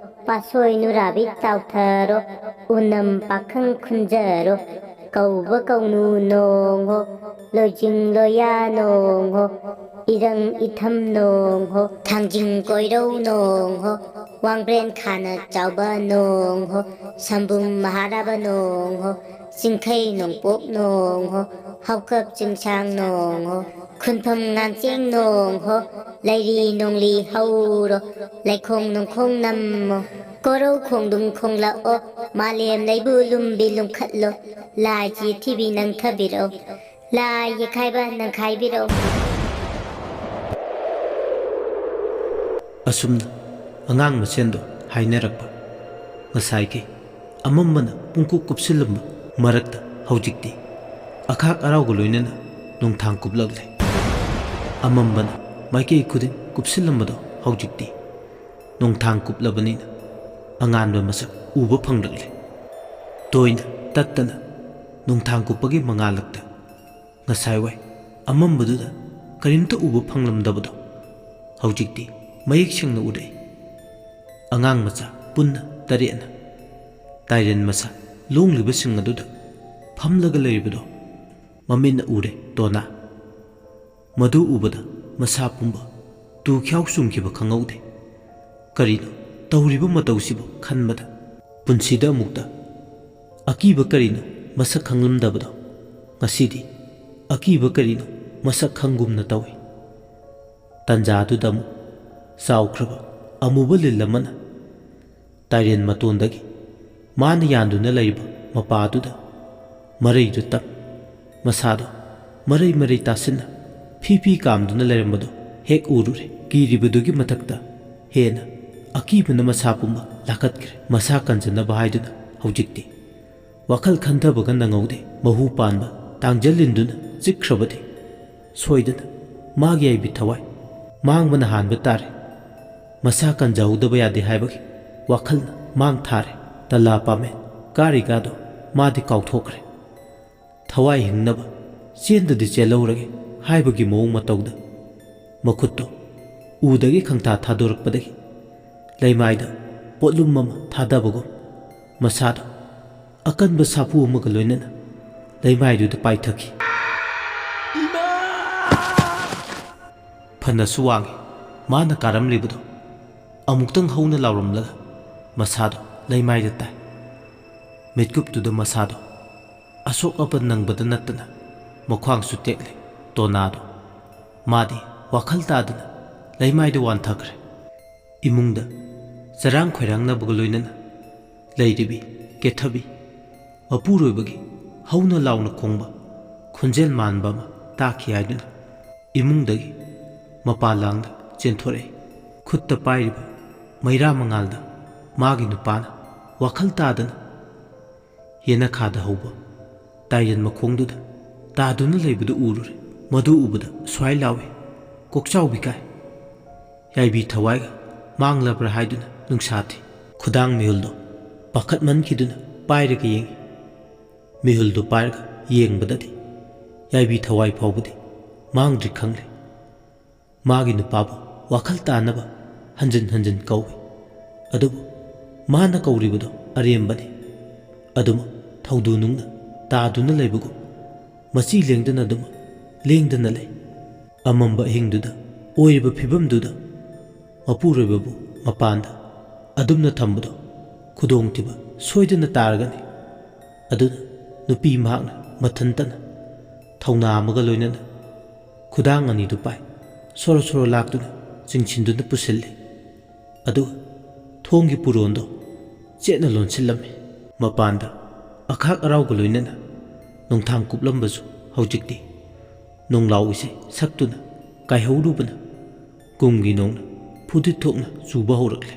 ꯄꯥꯁꯣꯏ ꯅꯨꯔꯥꯕꯤ ꯇꯥꯎꯊꯔꯣ, ꯎꯅꯝ ꯄꯥꯈꯪ ꯈꯨꯟꯖꯔꯣ, ꯀꯧꯕ ꯀꯧꯅꯨ ꯅꯣꯡ ꯍꯣ, ꯂꯣꯏꯖꯤꯡ ꯂꯣꯌꯥ ꯅꯣꯡ ꯍꯣ, ꯏꯔꯪ ꯏꯊꯝ ꯅꯣꯡ ꯍꯣ, ꯊꯥꯡꯖꯤꯡ ꯀꯣꯏꯔꯧ ꯅꯣꯡ ꯍꯣ, ꯋꯥꯡꯕ꯭ꯔꯦꯟ ꯈꯥꯅ ꯆꯥꯎꯕ ꯅꯣꯡ ꯍꯣ, ꯁꯝꯕꯨꯝ ꯃꯍꯥꯔꯥꯕ ꯅꯣꯡ ꯍꯣ, ꯆꯤꯡꯈꯩ ꯅꯣꯡꯄꯣꯛ ꯅꯣꯡ ꯍꯣ, ꯍꯧꯀꯞ ꯆꯤꯡꯁꯥꯡ ꯅꯣꯡ ꯍꯣ, ꯈꯨꯟꯐꯝ ꯉꯥꯡꯆꯦꯡ ꯅꯣꯡ ꯍꯣ, ꯂꯩꯔꯤ ꯅꯣꯡꯂꯤ ꯍꯧꯔꯣ, ꯂꯩꯈꯣꯡ ꯅꯣꯡꯈꯣꯡ ꯅꯝꯃꯣ, ꯀꯣꯔꯧ ꯈꯣꯡꯗꯨꯝ ꯈꯣꯡꯂꯛꯑꯣ, ꯃꯥꯂꯦꯝ ꯂꯩꯕꯨ ꯂꯨꯝꯕꯤ ꯂꯨꯝꯈꯠꯂꯣ, ꯂꯥꯏ ꯆꯤꯊꯤꯕꯤ ꯅꯪꯊꯕꯤꯔꯛꯑꯣ, ꯂꯥꯏ ꯌꯦꯛꯈꯥꯏꯕ ꯅꯪꯈꯥꯏꯕꯤꯔꯛꯑꯣ꯫ ꯑꯁꯨꯝꯅ ꯑꯉꯥꯡ ꯃꯁꯦꯟꯗꯣ ꯍꯥꯏꯅꯔꯛꯄ ꯉꯁꯥꯏꯒꯤ ꯑꯃꯝꯕꯅ ꯄꯨꯡꯀꯨꯞ ꯀꯨꯞꯁꯤꯜꯂꯝꯕ ꯃꯔꯛꯇ ꯍꯧꯖꯤꯛꯇꯤ ꯑꯈꯥꯛ ꯑꯔꯥꯎꯒ ꯂꯣꯏꯅꯅ ꯅꯣꯡꯊꯥꯡ ꯀꯨꯞꯂꯛꯂꯦ꯫ ꯑꯃꯝꯕꯅ ꯃꯥꯏꯀꯩ ꯈꯨꯗꯤꯡ ꯀꯨꯞꯁꯤꯜꯂꯝꯕꯗꯣ ꯍꯧꯖꯤꯛꯇꯤ ꯅꯣꯡꯊꯥꯡ ꯀꯨꯞꯂꯕꯅꯤꯅ ꯑꯉꯥꯟꯕ ꯃꯁꯛ ꯎꯕ ꯐꯪꯂꯛꯂꯦ꯫ ꯇꯣꯏꯅ ꯇꯠꯇꯅ ꯅꯨꯡꯊꯥꯡ ꯀꯨꯞꯄꯒꯤ ꯃꯉꯥꯜꯂꯛꯇ ꯉꯁꯥꯏꯋꯥꯏ ꯑꯃꯝꯕꯗꯨꯗ ꯀꯔꯤꯝꯇ ꯎꯕ ꯐꯪꯂꯝꯗꯕꯗꯣ ꯍꯧꯖꯤꯛꯇꯤ ꯃꯌꯦꯛ ꯁꯦꯡꯅ ꯎꯔꯛꯏ꯫ ꯑꯉꯥꯡ ꯃꯆꯥ ꯄꯨꯟꯅ ꯇꯔꯦꯠꯅ ꯇꯥꯏꯔꯦꯟ ꯃꯁꯥ ꯂꯣꯡꯂꯤꯕꯁꯤꯡ ꯑꯗꯨꯗ ꯐꯝꯂꯒ ꯂꯩꯔꯤꯕꯗꯣ ꯃꯃꯤꯠꯅ ꯎꯔꯦ ꯇꯣꯅꯥ꯫ ꯃꯗꯨ ꯎꯕꯗ ꯃꯁꯥ ꯄꯨꯝꯕ ꯇꯨ ꯈ꯭ꯌꯥꯎ ꯆꯨꯝꯈꯤꯕ ꯈꯪꯍꯧꯗꯦ꯫ ꯀꯔꯤꯅꯣ ꯇꯧꯔꯤꯕ ꯃꯇꯧꯁꯤꯕꯨ ꯈꯟꯕꯗ ꯄꯨꯟꯁꯤꯗ ꯑꯃꯨꯛꯇ ꯑꯀꯤꯕ ꯀꯔꯤꯅꯣ ꯃꯁꯛ ꯈꯪꯂꯝꯗꯕꯗꯣ ꯉꯁꯤꯗꯤ ꯑꯀꯤꯕ ꯀꯔꯤꯅꯣ ꯃꯁꯛ ꯈꯪꯒꯨꯝꯅ ꯇꯧꯏ꯫ ꯇꯟꯖꯥꯗꯨꯗ ꯑꯃꯨꯛ ꯆꯥꯎꯈ꯭ꯔꯕ ꯑꯃꯨꯕ ꯂꯤꯜ ꯑꯃꯅ ꯇꯥꯏꯔꯦꯟ ꯃꯇꯣꯟꯗꯒꯤ ꯃꯥꯅ ꯌꯥꯟꯗꯨꯅ ꯂꯩꯔꯤꯕ ꯃꯄꯥꯗꯨꯗ ꯃꯔꯩꯗꯨ ꯇꯞ ꯃꯁꯥꯗꯣ ꯃꯔꯩ ꯃꯔꯩ ꯇꯥꯁꯤꯟꯅ ꯐꯤ ꯐꯤ ꯀꯥꯝꯗꯨꯅ ꯂꯩꯔꯝꯕꯗꯣ ꯍꯦꯛ ꯎꯔꯨꯔꯦ꯫ ꯀꯤꯔꯤꯕꯗꯨꯒꯤ ꯃꯊꯛꯇ ꯍꯦꯟꯅ ꯑꯀꯤꯕꯅ ꯃꯁꯥ ꯄꯨꯝꯕ ꯂꯥꯈꯠꯈ꯭ꯔꯦ꯫ ꯃꯁꯥ ꯀꯟꯖꯅꯕ ꯍꯥꯏꯗꯨꯅ ꯍꯧꯖꯤꯛꯇꯤ ꯋꯥꯈꯜ ꯈꯟꯊꯕꯒ ꯅꯪꯍꯧꯗꯦ꯫ ꯃꯍꯨ ꯄꯥꯟꯕ ꯇꯥꯡꯖꯜ ꯂꯤꯟꯗꯨꯅ ꯆꯤꯛꯈ꯭ꯔꯕꯗꯤ ꯁꯣꯏꯗꯅ ꯃꯥꯒꯤ ꯑꯩꯕꯤ ꯊꯋꯥꯏ ꯃꯥꯡꯕꯅ ꯍꯥꯟꯕ ꯇꯥꯔꯦ꯫ ꯃꯁꯥ ꯀꯟꯖꯍꯧꯗꯕ ꯌꯥꯗꯦ ꯍꯥꯏꯕꯒꯤ ꯋꯥꯈꯜꯅ ꯃꯥꯡ ꯊꯥꯔꯦ꯫ ꯇꯂꯥ ꯄꯥꯃꯦꯟ ꯀꯥꯔꯤꯒꯥꯗꯣ ꯃꯥꯗꯤ ꯀꯥꯎꯊꯣꯛꯈ꯭ꯔꯦ꯫ ꯊꯋꯥꯏ ꯍꯤꯡꯅꯕ ꯆꯦꯟꯗꯗꯤ ꯆꯦꯜꯍꯧꯔꯒꯦ ꯍꯥꯏꯕꯒꯤ ꯃꯑꯣꯡ ꯃꯇꯧꯗ ꯃꯈꯨꯠꯇꯣ ꯎꯗꯒꯤ ꯈꯪꯊꯥ ꯊꯥꯗꯣꯔꯛꯄꯗꯒꯤ ꯂꯩꯃꯥꯏꯗ ꯄꯣꯠꯂꯨꯝ ꯑꯃ ꯊꯥꯗꯕꯒꯨꯝ ꯃꯁꯥꯗꯣ ꯑꯀꯟꯕ ꯁꯥꯐꯨ ꯑꯃꯒ ꯂꯣꯏꯅꯅ ꯂꯩꯃꯥꯏꯗꯨꯗ ꯄꯥꯏꯊꯈꯤ꯫ ꯐꯅꯁꯨ ꯋꯥꯡꯏ ꯃꯥꯅ ꯀꯥꯔꯝꯂꯤꯕꯗꯣ꯫ ꯑꯃꯨꯛꯇꯪ ꯍꯧꯅ ꯂꯥꯎꯔꯝꯂꯒ ꯃꯁꯥꯗꯣ ꯂꯩꯃꯥꯏꯗ ꯇꯥꯏ꯫ ꯃꯤꯠꯀꯨꯞꯇꯨꯗ ꯃꯁꯥꯗꯣ ꯑꯁꯣꯛ ꯑꯄꯟ ꯅꯪꯕꯗ ꯅꯠꯇꯅ ꯃꯈ꯭ꯋꯥꯡꯁꯨ ꯇꯦꯛꯂꯦ꯫ ꯇꯣꯅꯥꯗꯣ ꯃꯥꯗꯤ ꯋꯥꯈꯜ ꯇꯥꯗꯅ ꯂꯩꯃꯥꯏꯗ ꯋꯥꯟꯊꯈ꯭ꯔꯦ꯫ ꯏꯃꯨꯡꯗ ꯆꯔꯥꯡ ꯈꯣꯏꯔꯥꯡꯅꯕꯒ ꯂꯣꯏꯅꯅ ꯂꯩꯔꯤꯕꯤ ꯀꯦꯊꯕꯤ ꯃꯄꯨꯔꯣꯏꯕꯒꯤ ꯍꯧꯅ ꯂꯥꯎꯅ ꯈꯣꯡꯕ ꯈꯣꯟꯖꯦꯜ ꯃꯥꯟꯕ ꯑꯃ ꯇꯥꯈꯤ ꯍꯥꯏꯗꯨꯅ ꯏꯃꯨꯡꯗꯒꯤ ꯃꯄꯥ ꯂꯥꯡꯅ ꯆꯦꯟꯊꯣꯔꯛꯏ꯫ ꯈꯨꯠꯇ ꯄꯥꯏꯔꯤꯕ ꯃꯩꯔꯥ ꯃꯉꯥꯜꯗ ꯃꯥꯒꯤ ꯅꯨꯄꯥꯅ ꯋꯥꯈꯜ ꯇꯥꯗꯅ ꯌꯦꯅꯈꯥꯗ ꯍꯧꯕ ꯇꯥꯏꯔꯦꯟ ꯃꯈꯣꯡꯗꯨꯗ ꯇꯥꯗꯨꯅ ꯂꯩꯕꯗꯨ ꯎꯔꯨꯔꯦ꯫ ꯃꯗꯨ ꯎꯕꯗ ꯁ꯭ꯋꯥꯏ ꯂꯥꯎꯏ, ꯀꯣꯛꯆꯥꯎꯕꯤ ꯀꯥꯏ꯫ ꯌꯥꯏꯕꯤ ꯊꯋꯥꯏꯒ ꯃꯥꯡꯂꯕ꯭ꯔꯥ ꯍꯥꯏꯗꯨꯅ ꯅꯨꯡꯁꯥ ꯊꯤ꯫ ꯈꯨꯗꯥꯡ ꯃꯤꯍꯨꯜꯗꯣ ꯄꯥꯈꯠꯃꯟꯈꯤꯗꯨꯅ ꯄꯥꯏꯔꯒ ꯌꯦꯡꯉꯤ꯫ ꯃꯤꯍꯨꯜꯗꯨ ꯄꯥꯏꯔꯒ ꯌꯦꯡꯕꯗꯗꯤ ꯌꯥꯏꯕꯤ ꯊꯋꯥꯏ ꯐꯥꯎꯕꯗꯤ ꯃꯥꯡꯗ꯭ꯔꯤ ꯈꯪꯂꯦ꯫ ꯃꯥꯒꯤ ꯅꯨꯄꯥꯕꯨ ꯋꯥꯈꯜ ꯇꯥꯅꯕ ꯍꯟꯖꯤꯟ ꯍꯟꯖꯤꯟ ꯀꯧꯏ꯫ ꯑꯗꯨꯕꯨ ꯃꯥꯅ ꯀꯧꯔꯤꯕꯗꯨ ꯑꯔꯦꯝꯕꯅꯤ꯫ ꯑꯗꯨꯃꯛ ꯊꯧꯗꯨ ꯅꯨꯡꯅ ꯇꯥꯗꯨꯅ ꯂꯩꯕꯒꯨꯝ ꯃꯆꯤ ꯂꯦꯡꯗꯅ ꯑꯗꯨꯃꯛ ꯂꯦꯡꯗꯅ ꯂꯩ꯫ ꯑꯃꯝꯕ ꯑꯍꯤꯡꯗꯨꯗ ꯑꯣꯏꯔꯤꯕ ꯐꯤꯕꯝꯗꯨꯗ ꯃꯄꯨꯔꯣꯏꯕꯕꯨ ꯃꯄꯥꯟꯗ ꯑꯗꯨꯝꯅ ꯊꯝꯕꯗꯣ ꯈꯨꯗꯣꯡꯊꯤꯕ ꯁꯣꯏꯗꯅ ꯇꯥꯔꯒꯅꯤ꯫ ꯑꯗꯨꯅ ꯅꯨꯄꯤ ꯃꯍꯥꯛꯅ ꯃꯊꯟꯇꯅ ꯊꯧꯅꯥ ꯑꯃꯒ ꯂꯣꯏꯅꯅ ꯈꯨꯗꯥꯡ ꯑꯅꯤꯗꯨ ꯄꯥꯏ ꯁꯣꯔꯣ ꯁꯣꯔꯣ ꯂꯥꯛꯇꯨꯅ ꯆꯤꯡꯁꯤꯟꯗꯨꯅ ꯄꯨꯁꯤꯜꯂꯤ꯫ ꯑꯗꯨꯒ ꯊꯣꯡꯒꯤ ꯄꯨꯔꯣꯟꯗꯣ ꯆꯦꯠꯅ ꯂꯣꯟꯁꯤꯜꯂꯝꯃꯤ꯫ ꯃꯄꯥꯟꯗ ꯑꯈꯥꯛ ꯑꯔꯥꯎꯒ ꯂꯣꯏꯅꯅ ꯅꯣꯡꯊꯥꯡ ꯀꯨꯞꯂꯝꯕꯁꯨ ꯍꯧꯖꯤꯛꯇꯤ ꯅꯣꯡꯂꯥꯎ ꯏꯁꯩ ꯁꯛꯇꯨꯅ ꯀꯥꯏꯍꯧꯔꯨꯕꯅ ꯀꯨꯝꯒꯤ ꯅꯣꯡꯅ ꯐꯨꯗꯤꯠ ꯊꯣꯛꯅ ꯆꯨꯕ ꯍꯧꯔꯛꯂꯦ꯫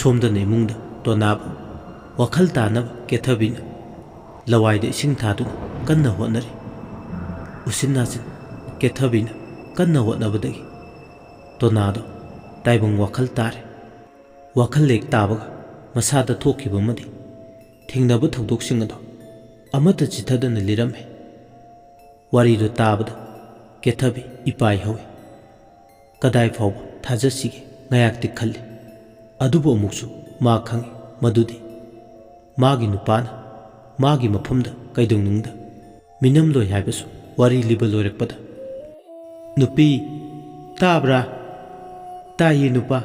ꯁꯣꯝꯗꯅ ꯏꯃꯨꯡꯗ ꯇꯣꯅꯥꯕꯨ ꯋꯥꯈꯜ ꯇꯥꯅꯕ ꯀꯦꯊꯕꯤꯅ ꯂꯋꯥꯏꯗ ꯏꯁꯤꯡ ꯊꯥꯗꯨꯅ ꯀꯟꯅ ꯍꯣꯠꯅꯔꯤ꯫ ꯎꯆꯤꯟ ꯅꯥꯆꯤꯟ ꯀꯦꯊꯕꯤꯅ ꯀꯟꯅ ꯍꯣꯠꯅꯕꯗꯒꯤ ꯇꯣꯅꯥꯗꯣ ꯇꯥꯏꯕꯪ ꯋꯥꯈꯜ ꯇꯥꯔꯦ꯫ ꯋꯥꯈꯜ ꯂꯦꯛ ꯇꯥꯕꯒ ꯃꯁꯥꯗ ꯊꯣꯛꯈꯤꯕ ꯑꯃꯗꯤ ꯊꯦꯡꯅꯕ ꯊꯧꯗꯣꯛꯁꯤꯡ ꯑꯗꯣ ꯑꯃꯠꯇ ꯆꯤꯊꯗꯅ ꯂꯤꯔꯝꯃꯤ꯫ ꯋꯥꯔꯤꯗꯨ ꯇꯥꯕꯗ ꯀꯦꯊꯕꯤ ꯏꯄꯥꯏ ꯍꯧꯏ꯫ ꯀꯗꯥꯏ ꯐꯥꯎꯕ ꯊꯥꯖꯁꯤꯒꯦ ꯉꯥꯌꯥꯛꯇꯤ ꯈꯜꯂꯤ꯫ ꯑꯗꯨꯕꯨ ꯑꯃꯨꯛꯁꯨ ꯃꯥ ꯈꯪꯏ ꯃꯗꯨꯗꯤ ꯃꯥꯒꯤ ꯅꯨꯄꯥꯅ ꯃꯥꯒꯤ ꯃꯐꯝꯗ ꯀꯩꯗꯧꯅꯨꯡꯗ ꯃꯤꯅꯝꯂꯣꯏ ꯍꯥꯏꯕꯁꯨ ꯋꯥꯔꯤ ꯂꯤꯕ ꯂꯣꯏꯔꯛꯄꯗ, "ꯅꯨꯄꯤ, ꯇꯥꯕ꯭ꯔꯥ?" "ꯇꯥꯏꯌꯦ ꯅꯨꯄꯥ꯫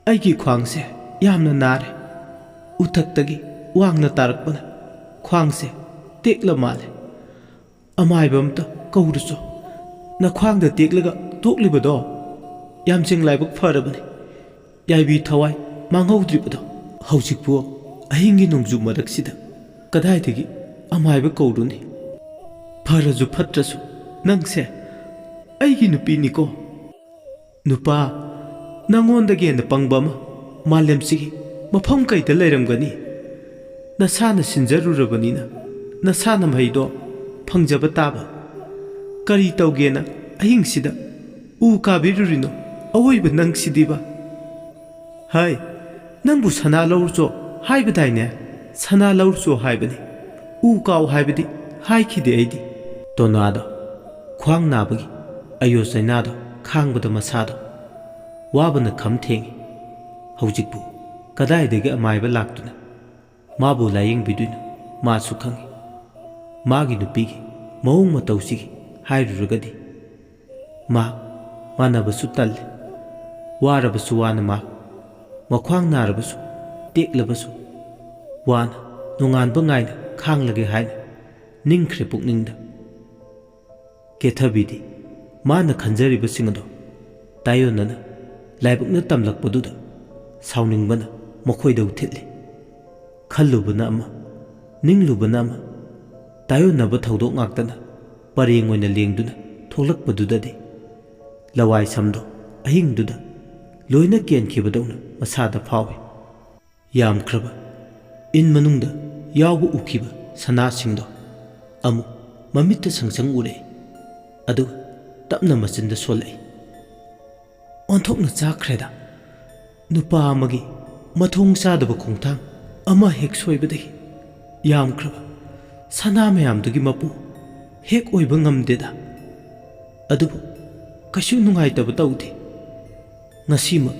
ꯑꯩꯒꯤ ꯈ꯭ꯋꯥꯡꯁꯦ ꯌꯥꯝꯅ ꯅꯥꯔꯦ꯫ ꯎꯊꯛꯇꯒꯤ ꯋꯥꯡꯅ ꯇꯥꯔꯛꯄꯅ ꯈ꯭ꯋꯥꯡꯁꯦ ꯇꯦꯛꯂ ꯃꯥꯜꯂꯦ꯫ ꯑꯃꯥꯏꯕ ꯑꯝꯇ ꯀꯧꯔꯨꯆꯣ꯫ ꯅꯈ꯭ꯋꯥꯡꯗ ꯇꯦꯛꯂꯒ ꯇꯣꯛꯂꯤꯕꯗꯣ ꯌꯥꯝꯖꯦꯡ ꯂꯥꯏꯕꯛ ꯐꯔꯕꯅꯤ꯫ ꯌꯥꯏꯕꯤ ꯊꯋꯥꯏ ꯃꯥꯡꯍꯧꯗ꯭ꯔꯤꯕꯗꯣ꯫ ꯍꯧꯖꯤꯛꯄꯨ ꯑꯍꯤꯡꯒꯤ ꯅꯣꯡꯖꯨ ꯃꯔꯛꯁꯤꯗ ꯀꯗꯥꯏꯗꯒꯤ ꯑꯃꯥꯏꯕ ꯀꯧꯔꯨꯅꯤ? ꯐꯔꯁꯨ ꯐꯠꯇ꯭ꯔꯁꯨ ꯅꯪꯁꯦ ꯑꯩꯒꯤ ꯅꯨꯄꯤꯅꯤꯀꯣ꯫ ꯅꯨꯄꯥ, ꯅꯪꯉꯣꯟꯗꯒꯤ ꯍꯦꯟꯅ ꯄꯪꯕ ꯑꯃ ꯃꯥꯂꯦꯝꯁꯤꯒꯤ ꯃꯐꯝ ꯀꯩꯗ ꯂꯩꯔꯝꯒꯅꯤ? ꯅꯁꯥꯅ ꯁꯤꯟꯖꯔꯨꯔꯕꯅꯤꯅ ꯅꯁꯥꯅ ꯃꯍꯩꯗꯣ ꯐꯪꯖꯕ ꯇꯥꯕ꯫ ꯀꯔꯤ ꯇꯧꯒꯦꯅ ꯑꯍꯤꯡꯁꯤꯗ ꯎ ꯀꯥꯕꯤꯔꯨꯔꯤꯅꯣ? ꯑꯋꯣꯏꯕ ꯅꯪꯁꯤꯗꯤꯕ꯫ ꯍꯥꯏ, ꯅꯪꯕꯨ ꯁꯅꯥ ꯂꯧꯔꯨꯆꯣ ꯍꯥꯏꯕꯗꯥꯏꯅꯦ? ꯁꯅꯥ ꯂꯧꯔꯨꯆꯣ ꯍꯥꯏꯕꯅꯤ, ꯎ ꯀꯥꯎ ꯍꯥꯏꯕꯗꯤ ꯍꯥꯏꯈꯤꯗꯦ ꯑꯩꯗꯤ꯫ ꯇꯣꯅꯥꯗꯣ ꯈ꯭ꯋꯥꯡ ꯅꯥꯕꯒꯤ ꯑꯌꯣ ꯆꯩꯅꯥꯗꯣ ꯈꯥꯡꯕꯗ ꯃꯁꯥꯗꯣ ꯋꯥꯕꯅ ꯈꯝ ꯊꯦꯡꯉꯤ꯫ ꯍꯧꯖꯤꯛꯄꯨ ꯀꯗꯥꯏꯗꯒꯤ ꯑꯃꯥꯏꯕ ꯂꯥꯛꯇꯨꯅ ꯃꯥꯕꯨ ꯂꯥꯌꯦꯡꯕꯤꯗꯣꯏꯅꯣ ꯃꯥꯁꯨ ꯈꯪꯏ꯫ ꯃꯥꯒꯤ ꯅꯨꯄꯤꯒꯤ ꯃꯑꯣꯡ ꯃꯇꯧꯁꯤꯒꯤ ꯍꯥꯏꯔꯨꯔꯒꯗꯤ ꯃꯥ ꯃꯥꯟꯅꯕꯁꯨ ꯇꯜꯂꯤ꯫ ꯋꯥꯔꯕꯁꯨ ꯋꯥꯅ ꯃꯥ, ꯃꯈ꯭ꯋꯥꯡ ꯅꯥꯔꯕꯁꯨ, ꯇꯦꯛꯂꯕꯁꯨ ꯋꯥꯅ ꯅꯣꯡꯉꯥꯟꯕ ꯉꯥꯏꯅ ꯈꯥꯡꯂꯒꯦ ꯍꯥꯏꯅ ꯅꯤꯡꯈ꯭ꯔꯦ ꯄꯨꯛꯅꯤꯡꯗ꯫ ꯀꯦꯊꯕꯤꯗꯤ ꯃꯥꯅ ꯈꯟꯖꯔꯤꯕꯁꯤꯡ ꯑꯗꯣ ꯇꯥꯏꯑꯣꯟꯅꯅ ꯂꯥꯏꯕꯛꯅ ꯇꯝꯂꯛꯄꯗꯨꯗ ꯁꯥꯎꯅꯤꯡꯕꯅ ꯃꯈꯣꯏꯗ ꯎꯊꯤꯠꯂꯤ꯫ ꯈꯜꯂꯨꯕꯅ ꯑꯃ, ꯅꯤꯡꯂꯨꯕꯅ ꯑꯃ, ꯇꯥꯏꯑꯣꯟꯅꯕ ꯊꯧꯗꯣꯛ ꯉꯥꯛꯇꯅ ꯄꯔꯦꯡ ꯑꯣꯏꯅ ꯂꯦꯡꯗꯨꯅ ꯊꯣꯛꯂꯛꯄꯗꯨꯗꯗꯤ ꯂꯋꯥꯏ ꯁꯝꯗꯣ ꯑꯍꯤꯡꯗꯨꯗ ꯂꯣꯏꯅ ꯀꯦꯟꯈꯤꯕꯗꯧꯅ ꯃꯁꯥꯗ ꯐꯥꯎꯏ꯫ ꯌꯥꯝꯈ꯭ꯔꯕ ꯏꯟ ꯃꯅꯨꯡꯗ ꯌꯥꯎꯕ ꯎꯈꯤꯕ ꯁꯅꯥꯁꯤꯡꯗꯣ ꯑꯃꯨꯛ ꯃꯃꯤꯠꯇ ꯁꯪꯁꯪ ꯎꯔꯛꯏ꯫ ꯑꯗꯨꯒ ꯇꯞꯅ ꯃꯆꯤꯟꯗ ꯁꯣꯜꯂꯛꯏ꯫ ꯑꯣꯟꯊꯣꯛꯅ ꯆꯥꯛꯈ꯭ꯔꯦꯗ꯫ ꯅꯨꯄꯥ ꯑꯃꯒꯤ ꯃꯊꯣꯡ ꯆꯥꯗꯕ ꯈꯣꯡꯊꯥꯡ ꯑꯃ ꯍꯦꯛ ꯁꯣꯏꯕꯗꯒꯤ ꯌꯥꯝꯈ꯭ꯔꯕ ꯁꯅꯥ ꯃꯌꯥꯝꯗꯨꯒꯤ ꯃꯄꯨ ꯍꯦꯛ ꯑꯣꯏꯕ ꯉꯝꯗꯦꯗ꯫ ꯑꯗꯨꯕꯨ ꯀꯩꯁꯨ ꯅꯨꯡꯉꯥꯏꯇꯕ ꯇꯧꯗꯦ꯫ ꯉꯁꯤꯃꯛ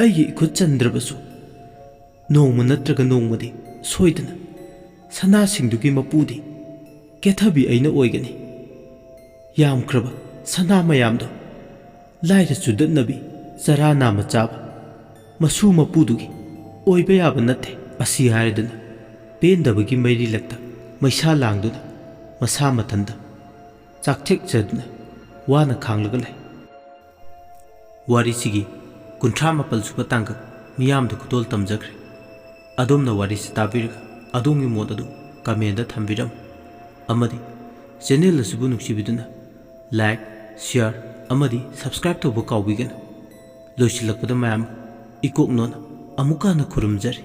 ꯑꯩꯒꯤ ꯏꯈꯨꯠ ꯆꯟꯗ꯭ꯔꯕꯁꯨ ꯅꯣꯡꯃ ꯅꯠꯇ꯭ꯔꯒ ꯅꯣꯡꯃꯗꯤ ꯁꯣꯏꯗꯅ ꯁꯅꯥꯁꯤꯡꯗꯨꯒꯤ ꯃꯄꯨꯗꯤ ꯀꯦꯊꯕꯤ ꯑꯩꯅ ꯑꯣꯏꯒꯅꯤ꯫ ꯌꯥꯝꯈ꯭ꯔꯕ ꯁꯅꯥ ꯃꯌꯥꯝꯗꯣ ꯂꯥꯏꯔ ꯆꯨꯗꯠꯅꯕꯤ ꯆꯔꯥ ꯅꯥꯝꯃ ꯆꯥꯕ ꯃꯁꯨ ꯃꯄꯨꯗꯨꯒꯤ ꯑꯣꯏꯕ ꯌꯥꯕ ꯅꯠꯇꯦ꯫ ꯑꯁꯤ ꯍꯥꯏꯔꯗꯨꯅ ꯄꯦꯟꯗꯕꯒꯤ ꯃꯩꯔꯤꯂꯛꯇ ꯃꯩꯁꯥ ꯂꯥꯡꯗꯨꯅ ꯃꯁꯥ ꯃꯊꯟꯇ ꯆꯥꯛꯊꯦꯛꯆꯗꯨꯅ ꯋꯥꯅ ꯈꯥꯡꯂꯒ ꯂꯩ꯫ ꯋꯥꯔꯤꯁꯤꯒꯤ ꯀꯨꯟꯊ꯭ꯔꯥ ꯃꯥꯄꯜ ꯁꯨꯕ ꯇꯥꯡꯀꯛ ꯃꯤꯌꯥꯝꯗ ꯈꯨꯗꯣꯜ ꯇꯝꯖꯈ꯭ꯔꯦ꯫ ꯑꯗꯣꯝꯅ ꯋꯥꯔꯤꯁꯤ ꯇꯥꯕꯤꯔꯒ ꯑꯗꯣꯝꯒꯤ ꯃꯣꯠ ꯑꯗꯨ ꯀꯃꯦꯟꯗ ꯊꯝꯕꯤꯔꯝꯃꯨ꯫ ꯑꯃꯗꯤ ꯆꯦꯅꯦꯜ ꯑꯁꯤꯕꯨ ꯅꯨꯡꯁꯤꯕꯤꯗꯨꯅ ꯂꯥꯏꯛ, ꯁꯤꯌꯥꯔ ꯑꯃꯗꯤ ꯁꯕꯁꯀ꯭ꯔꯥꯏꯕ ꯇꯧꯕ ꯀꯥꯎꯕꯤꯒꯅꯨ꯫ ꯂꯣꯏꯁꯤꯜꯂꯛꯄꯗ ꯃꯌꯥꯝ ꯏꯀꯣꯛꯅꯣꯅ ꯑꯃꯨꯛꯀ ꯍꯟꯅ ꯈꯨꯔꯨꯝꯖꯔꯤ꯫